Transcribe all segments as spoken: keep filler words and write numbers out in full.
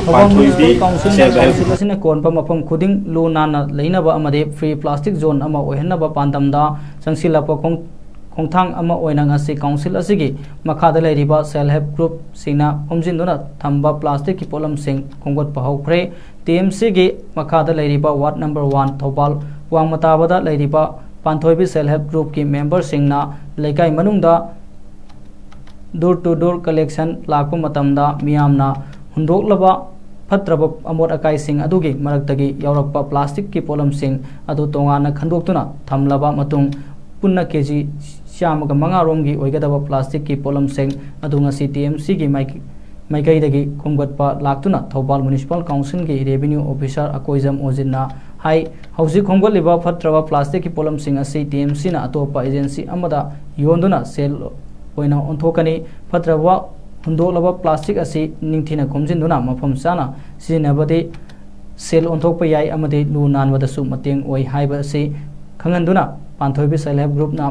ꯊꯧꯕꯥꯜ ꯄꯥꯟꯊꯣꯏꯕꯤ municipal ꯀꯥꯎꯟꯁꯤꯜꯅ self help council ꯑꯁꯤꯅ ꯀꯣꯟꯕ ꯃꯐꯝ ꯈꯨꯗꯤꯡ ꯂꯨ ꯅꯥꯟꯅ ꯂꯩꯅꯕ ꯑꯃꯗꯤ ꯐ꯭ꯔꯤ ꯄ꯭ꯂꯥꯁꯇꯤꯛ ꯖꯣꯟ ꯑꯃ ꯑꯣꯏꯍꯟꯅꯕ ꯄꯥꯟꯗꯝꯗ ꯆꯪꯁꯤꯜꯂꯛꯄ ꯈꯣꯡ-, ꯈꯣꯡꯊꯥꯡ ꯑꯃ ꯑꯣꯏꯅ ꯉꯁꯤ ꯀꯥꯎꯟꯁꯤꯜ ꯑꯁꯤꯒꯤ ꯃꯈꯥꯗ ꯂꯩꯔꯤꯕ ꯁꯦꯜꯐ ꯍꯦꯜꯞ ꯒ꯭ꯔꯨꯞꯁꯤꯡꯅ ꯈꯣꯝꯖꯤꯟꯗꯨꯅ ꯊꯝꯕ ꯄ꯭ꯂꯥꯁꯇꯤꯛꯀꯤ ꯄꯣꯠꯂꯝꯁꯤꯡ ꯈꯣꯝꯒꯠꯄ ꯍꯧꯈ꯭ꯔꯦ꯫ ꯇꯤ ꯑꯦꯝ ꯁꯤꯒꯤ ꯃꯈꯥꯗ ꯂꯩꯔꯤꯕ ꯋꯥꯔꯗ ꯅꯝꯕꯔ ꯋꯥꯟ ꯊꯧꯕꯥꯜ ꯋꯥꯡꯃ ꯇꯥꯕꯗ ꯂꯩꯔꯤꯕ ꯄꯥꯟꯊꯣꯏꯕꯤ ꯁꯦꯜꯐ ꯍꯦꯜꯞ ꯒ꯭ꯔꯨꯞꯀꯤ ꯃꯦꯝꯕꯔꯁꯤꯡꯅ ꯂꯩꯀꯥꯏ ꯃꯅꯨꯡꯗ door to door collection ꯂꯥꯛꯄ ꯃꯇꯝꯗ ꯃꯤꯌꯥꯝꯅ ꯍꯨꯟꯗꯣꯛꯂꯕ ꯐꯠꯇ꯭ꯔꯕ ꯑꯃꯣꯠ ꯑꯀꯥꯏꯁꯤꯡ ꯑꯗꯨꯒꯤ ꯃꯔꯛꯇꯒꯤ ꯌꯥꯎꯔꯛꯄ ꯄ꯭ꯂꯥꯁꯇꯤꯛꯀꯤ ꯄꯣꯠꯂꯝꯁꯤꯡ ꯑꯗꯨ ꯇꯣꯉꯥꯟꯅ ꯈꯟꯗꯣꯛꯇꯨꯅ ꯊꯝꯂꯕ ꯃꯇꯨꯡ, ꯄꯨꯟꯅ ꯀꯦ ꯖꯤ ꯆꯥꯝꯃꯒ ꯃꯉꯥ ꯔꯣꯝꯒꯤ ꯑꯣꯏꯒꯗꯕ ꯄ꯭ꯂꯥꯁꯇꯤꯛꯀꯤ ꯄꯣꯠꯂꯝꯁꯤꯡ ꯑꯗꯨ ꯉꯁꯤ ꯇꯤ ꯑꯦꯝ ꯁꯤꯒꯤ ꯃꯥꯏꯀꯩ-, ꯃꯥꯏꯀꯩꯗꯒꯤ ꯈꯣꯝꯒꯠꯄ ꯂꯥꯛꯇꯨꯅ ꯊꯧꯕꯥꯜ ꯃ꯭ꯌꯨꯅꯤꯁꯤꯄꯥꯜ ꯀꯥꯎꯟꯁꯤꯜꯒꯤ ꯔꯦꯚꯤꯅ꯭ꯌꯨ ꯑꯣꯐꯤꯁꯥꯔ ꯑꯀꯣꯏꯖꯝ ꯑꯣꯖꯤꯟꯅ ꯍꯥꯏ, ꯍꯧꯖꯤꯛ ꯈꯣꯝꯒꯠꯂꯤꯕ ꯐꯠꯇ꯭ꯔꯕ ꯄ꯭ꯂꯥꯁꯇꯤꯛꯀꯤ ꯄꯣꯠꯂꯝꯁꯤꯡ ꯑꯁꯤ ꯇꯤ ꯑꯦꯝ ꯁꯤꯅ ꯑꯇꯣꯞꯄ ꯑꯦꯖꯦꯟꯁꯤ ꯑꯃꯗ ꯌꯣꯟꯗꯨꯅ ꯁꯦꯜ ꯑꯣꯏꯅ ꯑꯣꯟꯊꯣꯛꯀꯅꯤ꯫ ꯐꯠꯇ꯭ꯔꯕ ꯍꯨꯟꯗꯣꯛꯂꯕ ꯄ꯭ꯂꯥꯁꯇꯤꯛ ꯑꯁꯤ ꯅꯤꯡꯊꯤꯅ ꯈꯣꯝꯖꯤꯟꯗꯨꯅ ꯃꯐꯝ ꯆꯥꯅ ꯁꯤꯖꯤꯟꯅꯕꯗꯤ ꯁꯦꯜ ꯑꯣꯟꯊꯣꯛꯄ ꯌꯥꯏ ꯑꯃꯗꯤ ꯂꯨ ꯅꯥꯟꯕꯗꯁꯨ ꯃꯇꯦꯡ ꯑꯣꯏ ꯍꯥꯏꯕ ꯑꯁꯤ ꯈꯪꯍꯟꯗꯨꯅ ꯄꯥꯟꯊꯣꯏꯕꯤ ꯁꯦꯜꯐ ꯍꯦꯜꯞ ꯒ꯭ꯔꯨꯞꯅ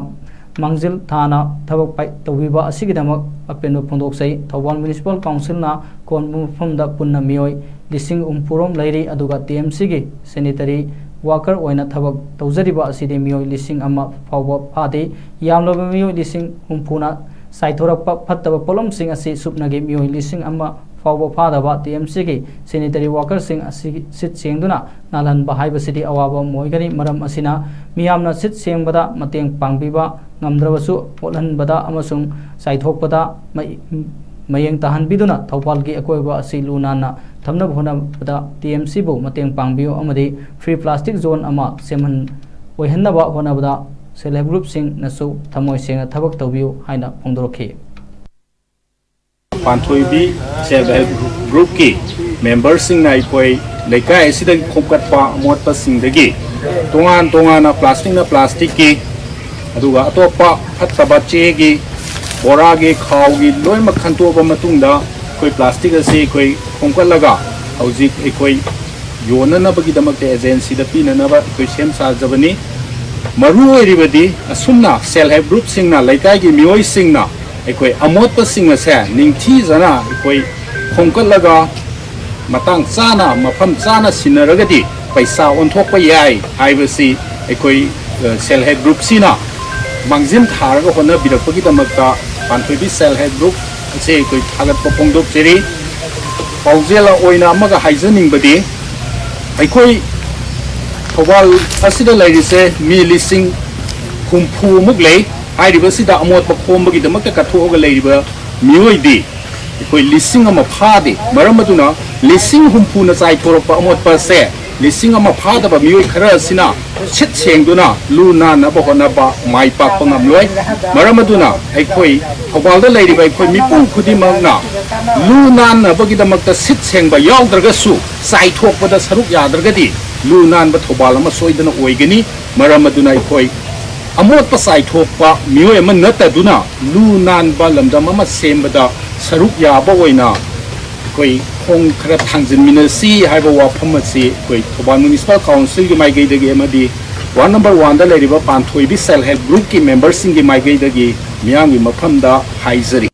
ꯃꯥꯡꯖꯤꯜ ꯊꯥꯅ ꯊꯕꯛ ꯄꯥꯏ-, ꯇꯧꯕꯤꯕ ꯑꯁꯤꯒꯤꯗꯃꯛ ꯑꯄꯦꯟꯕ ꯐꯣꯡꯗꯣꯛꯆꯩ꯫ ꯊꯧꯕꯥꯜ ꯃ꯭ꯌꯨꯅꯤꯁꯤꯄꯥꯜ ꯀꯥꯎꯟꯁꯤꯜꯅ ꯀꯣꯟꯕ ꯃꯐꯝꯗ ꯄꯨꯟꯅ ꯃꯤꯑꯣꯏ ꯂꯤꯁꯤꯡ ꯍꯨꯝꯐꯨ ꯔꯣꯝ ꯂꯩꯔꯤ, ꯑꯗꯨꯒ ꯇꯤ ꯑꯦꯝ ꯁꯤꯒꯤ ꯁꯦꯅꯤꯇꯔꯤ ꯋꯥꯀꯔ ꯑꯣꯏꯅ ꯊꯕꯛ ꯇꯧꯖꯔꯤꯕ ꯑꯁꯤꯗꯤ ꯃꯤꯑꯣꯏ ꯂꯤꯁꯤꯡ ꯑꯃ ꯐꯥꯎꯕ ꯐꯥꯗꯦ꯫ ꯌꯥꯝꯂꯕ ꯃꯤꯑꯣꯏ ꯂꯤꯁꯤꯡ ꯍꯨꯝꯐꯨꯅ ꯆꯥꯏꯊꯣꯔꯛꯄ ꯐꯠꯇꯕ ꯄꯣꯠꯂꯝꯁꯤꯡ ꯑꯁꯤ ꯁꯨꯞꯅꯒꯤ ꯃꯤꯑꯣꯏ ꯂꯤꯁꯤꯡ ꯑꯃ ꯐꯥꯎꯕ ꯐꯥꯗꯕ ꯇꯤ ꯑꯦꯝ ꯁꯤꯒꯤ ꯁꯦꯅꯤꯇꯔꯤ ꯋꯥꯀꯔꯁꯤꯡ ꯑꯁꯤ ꯁꯤꯠ ꯁꯦꯡꯗꯨꯅ ꯅꯥꯜꯍꯟꯕ ꯍꯥꯏꯕꯁꯤꯗꯤ ꯑꯋꯥꯕ ꯑꯃ ꯑꯣꯏꯒꯅꯤ꯫ ꯃꯔꯝ ꯑꯁꯤꯅ ꯃꯤꯌꯥꯝꯅ ꯁꯤꯠ ꯁꯦꯡꯕꯗ ꯃꯇꯦꯡ ꯄꯥꯡꯕꯤꯕ ꯉꯝꯗ꯭ꯔꯕꯁꯨ, ꯃꯣꯠꯍꯟꯕꯗ ꯑꯃꯁꯨꯡ ꯆꯥꯏꯊꯣꯛꯄꯗ ꯃ-, ꯃꯌꯦꯡ ꯇꯥꯍꯟꯕꯤꯗꯨꯅ ꯊꯧꯕꯥꯜꯒꯤ ꯑꯀꯣꯏꯕ ꯑꯁꯤ ꯂꯨ ꯅꯥꯟꯅ ꯊꯝꯅꯕ ꯍꯣꯠꯅꯕꯗ ꯇꯤ ꯑꯦꯝ ꯁꯤꯕꯨ ꯃꯇꯦꯡ ꯄꯥꯡꯕꯤꯌꯨ ꯑꯃꯗꯤ ꯐ꯭ꯔꯤ ꯄ꯭ꯂꯥꯁꯇꯤꯛ ꯖꯣꯟ ꯑꯃ ꯁꯦꯝꯍꯟ-, ꯑꯣꯏꯍꯟꯅꯕ ꯍꯣꯠꯅꯕꯗ ꯁꯦꯜꯐ ꯍꯦꯜꯞ ꯒ꯭ꯔꯨꯞꯁꯤꯡꯅꯁꯨ ꯊꯃꯣꯏ ꯁꯦꯡꯅ ꯊꯕꯛ ꯇꯧꯕꯤꯌꯨ ꯍꯥꯏꯅ ꯐꯣꯡꯗꯣꯔꯛꯈꯤ꯫ ꯄꯥꯟꯊꯣꯏꯕꯤ ꯁꯦꯜꯐ ꯍꯦꯜꯞ ꯒ꯭ꯔꯨꯞꯀꯤ ꯃꯦꯝꯕꯔꯁꯤꯡꯅ ꯑꯩꯈꯣꯏ ꯂꯩꯀꯥꯏ ꯑꯁꯤꯗꯒꯤ ꯈꯣꯝꯀꯠꯄ ꯑꯃꯣꯠꯄꯁꯤꯡꯗꯒꯤ ꯇꯣꯉꯥꯟ ꯇꯣꯉꯥꯟꯅ ꯄ꯭ꯂꯥꯁꯇꯤꯛꯅ ꯄ꯭ꯂꯥꯁꯇꯤꯛꯀꯤ, ꯑꯗꯨꯒ ꯑꯇꯣꯞꯄ ꯐꯠꯇꯕ ꯆꯦꯒꯤ, ꯕꯣꯔꯥꯒꯤ, ꯈꯥꯎꯒꯤ ꯂꯣꯏꯅꯃꯛ ꯈꯟꯇꯣꯛꯑꯕ ꯃꯇꯨꯡꯗ ꯑꯩꯈꯣꯏ ꯄ꯭ꯂꯥꯁꯇꯤꯛ ꯑꯁꯤ ꯑꯩꯈꯣꯏ ꯈꯣꯝꯀꯠꯂꯒ ꯍꯧꯖꯤꯛ ꯑꯩꯈꯣꯏ ꯌꯣꯟꯅꯅꯕꯒꯤꯗꯃꯛꯇ ꯑꯦꯖꯦꯟꯁꯤꯗ ꯄꯤꯅꯅꯕ ꯑꯩꯈꯣꯏ ꯁꯦꯝ ꯁꯥꯖꯕꯅꯤ꯫ ꯃꯔꯨ ꯑꯣꯏꯔꯤꯕꯗꯤ ꯑꯁꯨꯝꯅ ꯁꯦꯜꯐ ꯍꯦꯜꯞ ꯒ꯭ꯔꯨꯞꯁꯤꯡꯅ, ꯂꯩꯀꯥꯏꯒꯤ ꯃꯤꯑꯣꯏꯁꯤꯡꯅ ꯑꯩꯈꯣꯏ ꯑꯃꯣꯠꯄꯁꯤꯡ ꯑꯁꯦ ꯅꯤꯡꯊꯤꯖꯅ ꯑꯩꯈꯣꯏ ꯈꯣꯝꯀꯠꯂꯒ ꯃꯇꯥꯡ ꯆꯥꯅ, ꯃꯐꯝ ꯆꯥꯅ ꯁꯤꯟꯅꯔꯒꯗꯤ ꯄꯩꯁꯥ ꯑꯣꯟꯊꯣꯛꯄ ꯌꯥꯏ ꯍꯥꯏꯕꯁꯤ ꯑꯩꯈꯣꯏ, ꯑ, ꯁꯦꯜꯐ ꯍꯦꯜꯞ ꯒ꯭ꯔꯨꯞꯁꯤꯅ ꯃꯥꯡꯖꯤꯟ ꯊꯥꯔꯒ ꯍꯣꯠꯅꯕꯤꯔꯛꯄꯒꯤꯗꯃꯛꯇ ꯄꯥꯟꯊꯣꯏꯕꯤ ꯁꯦꯜꯐ ꯍꯦꯜꯞ ꯒ꯭ꯔꯨꯞ ꯑꯁꯤ ꯑꯩꯈꯣꯏ ꯊꯥꯒꯠꯄ ꯐꯣꯡꯗꯣꯛꯆꯔꯤ꯫ ꯄꯥꯎꯖꯦꯜ ꯑꯣꯏꯅ ꯑꯃꯒ ꯍꯥꯏꯖꯅꯤꯡꯕꯗꯤ, ꯑꯩꯈꯣꯏ ꯊꯧꯕꯥꯜ ꯑꯁꯤꯗ ꯂꯩꯔꯤꯁꯦ ꯃꯤ ꯂꯤꯁꯤꯡ ꯍꯨꯝꯐꯨ ꯃꯨꯛ ꯂꯩ꯫ ꯍꯥꯏꯔꯤꯕꯁꯤꯗ ꯑꯃꯣꯠꯄ ꯈꯣꯝꯕꯒꯤꯗꯃꯛꯇ ꯀꯠꯊꯣꯛꯑꯒ ꯂꯩꯔꯤꯕ ꯃꯤꯑꯣꯏꯗꯤ ꯑꯩꯈꯣꯏ ꯂꯤꯁꯤꯡ ꯑꯃ ꯐꯥꯗꯦ꯫ ꯃꯔꯝ ꯑꯗꯨꯅ ꯂꯤꯁꯤꯡ ꯍꯨꯝꯐꯨꯅ ꯆꯥꯏꯊꯣꯔꯛꯄ ꯑꯃꯣꯠꯄ ꯑꯁꯦ ꯂꯤꯁꯤꯡ ꯑꯃ ꯐꯥꯗꯕ ꯃꯤꯑꯣꯏ ꯈꯔ ꯑꯁꯤꯅ ꯁꯤꯠ ꯁꯦꯡꯗꯨꯅ ꯂꯨ ꯅꯥꯟꯅꯕ ꯍꯣꯠꯅꯕ ꯃꯥꯏ ꯄꯥꯛꯄ ꯉꯝꯂꯣꯏ꯫ ꯃꯔꯝ ꯑꯗꯨꯅ ꯑꯩꯈꯣꯏ ꯊꯧꯕꯥꯜꯗ ꯂꯩꯔꯤꯕ ꯑꯩꯈꯣꯏ ꯃꯤꯄꯨꯝ ꯈꯨꯗꯤꯡꯃꯛꯅ ꯂꯨ ꯅꯥꯟꯅꯕꯒꯤꯗꯃꯛꯇ ꯁꯤꯠ ꯁꯦꯡꯕ ꯌꯥꯎꯗ꯭ꯔꯒꯁꯨ ꯆꯥꯏꯊꯣꯛꯄꯗ ꯁꯔꯨꯛ ꯌꯥꯗ꯭ꯔꯒꯗꯤ ꯂꯨ ꯅꯥꯟꯕ ꯊꯧꯕꯥꯜ ꯑꯃ ꯁꯣꯏꯗꯅ ꯑꯣꯏꯒꯅꯤ꯫ ꯃꯔꯝ ꯑꯗꯨꯅ ꯑꯩꯈꯣꯏ ꯑꯃꯣꯠꯄ ꯆꯥꯏꯊꯣꯛꯄ ꯃꯤꯑꯣꯏ ꯑꯃ ꯅꯠꯇꯗꯨꯅ ꯂꯨ ꯅꯥꯟꯕ ꯂꯝꯗꯝ ꯑꯃ ꯁꯦꯝꯕꯗ ꯁꯔꯨꯛ ꯌꯥꯕ ꯑꯣꯏꯅ ꯑꯩꯈꯣꯏ ꯈꯣꯡ ꯈꯔ ꯊꯥꯡꯖꯤꯟꯃꯤꯟꯅꯁꯤ ꯍꯥꯏꯕ ꯋꯥꯐꯝ ꯑꯁꯤ ꯑꯩꯈꯣꯏ ꯊꯧꯕꯥꯜ ꯃ꯭ꯌꯨꯅꯤꯁꯤꯄꯥꯜ ꯀꯥꯎꯟꯁꯤꯜꯒꯤ ꯃꯥꯏꯀꯩꯗꯒꯤ ꯑꯃꯗꯤ ꯋꯥꯔꯗ ꯅꯝꯕꯔ ꯋꯥꯟꯗ ꯂꯩꯔꯤꯕ ꯄꯥꯟꯊꯣꯏꯕꯤ ꯁꯦꯜꯐ ꯍꯦꯜꯞ ꯒ꯭ꯔꯨꯞꯀꯤ ꯃꯦꯝꯕꯔꯁꯤꯡꯒꯤ ꯃꯥꯏꯀꯩꯗꯒꯤ ꯃꯤꯌꯥꯝꯒꯤ ꯃꯐꯝꯗ ꯍꯥꯏꯖꯔꯤ꯫